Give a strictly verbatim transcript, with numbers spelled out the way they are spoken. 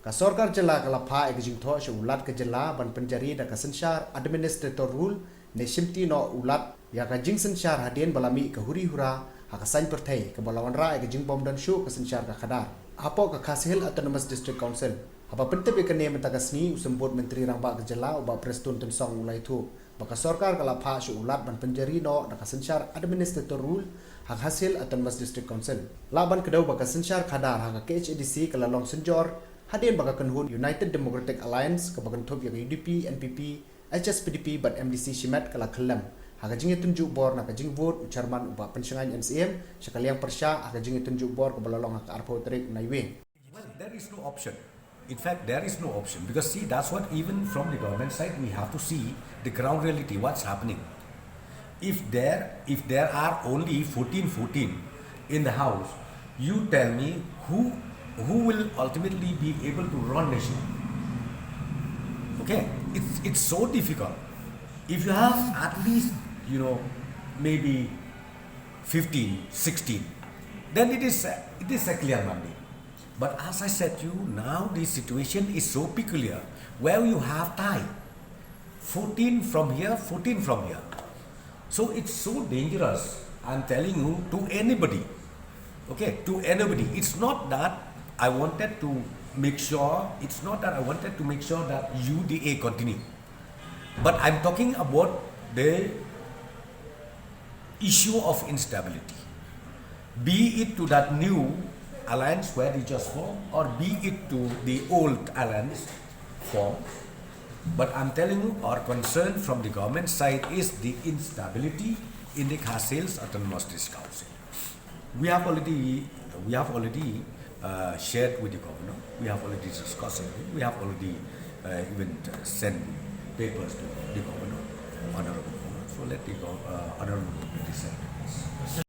Ka sorkar jylla ka la phah ïa ka jingthoh sha u Lat ka jylla ban pynjari da ka synshar Administrator Rule ne shimti noh u Lat ïa ka jingsynshar hadien ba la mih ka huri hura ha ka saiñ pyrthei kaba la wanrah ïa ka jingbym don shuh ka synshar ka khadar hapoh ka Khasi Hills Autonomous District Council. Haba pyntip ïa kane mynta ka sngi, u Symbud Myntri Rangbah ka jylla, u Bah Prestone Tynsong, u la ïathuh ba ka sorkar ka la phah sha u Lat ban pynjari noh da ka synshar Administrator Rule ha ka Khasi Hills Autonomous District Council. Lah ban kdew ba ka synshar khadar ha ka K H A D C ka la long synjor hadien ba ka kynhun United Democratic Alliance kaba kynthup ïa ka U D P, N P P, H S P D P bad M D C shimet ka la khyllem ha ka jingïatynjuh bor na ka jingvote u chairman u Bah Pynshngaiñ N C M sha ka liang pyrshah ha ka jingïatynjuh bor kaba la long ha ka arphew tarik u Naiwieng. Well, there is no option. In fact, there is no option because, see, that's what, even from the government side, we have to see the ground reality, what's happening. If there, if there are only fourteen fourteen in the house, you tell me who, who will ultimately be able to run nation? Okay, it's, it's so difficult. If you have at least, you know, maybe fifteen, sixteen, then it is, it is a clear mandate. But as I said to you, now the situation is so peculiar, where you have tie, fourteen from here, fourteen from here. So it's so dangerous, I'm telling you, to anybody. Okay, to anybody. It's not that I wanted to make sure, it's not that I wanted to make sure that U D A continue. But I'm talking about the issue of instability, be it to that new alliance where they just formed, or be it to the old alliance form. But I'm telling you, our concern from the government side is the instability in the Khasi Hills Autonomous District Council. We have already, we have already uh, shared with the governor. We have already discussed it. We have already uh, even uh, sent papers to the governor, honorable governor. So let the gov- uh, honorable governor decide.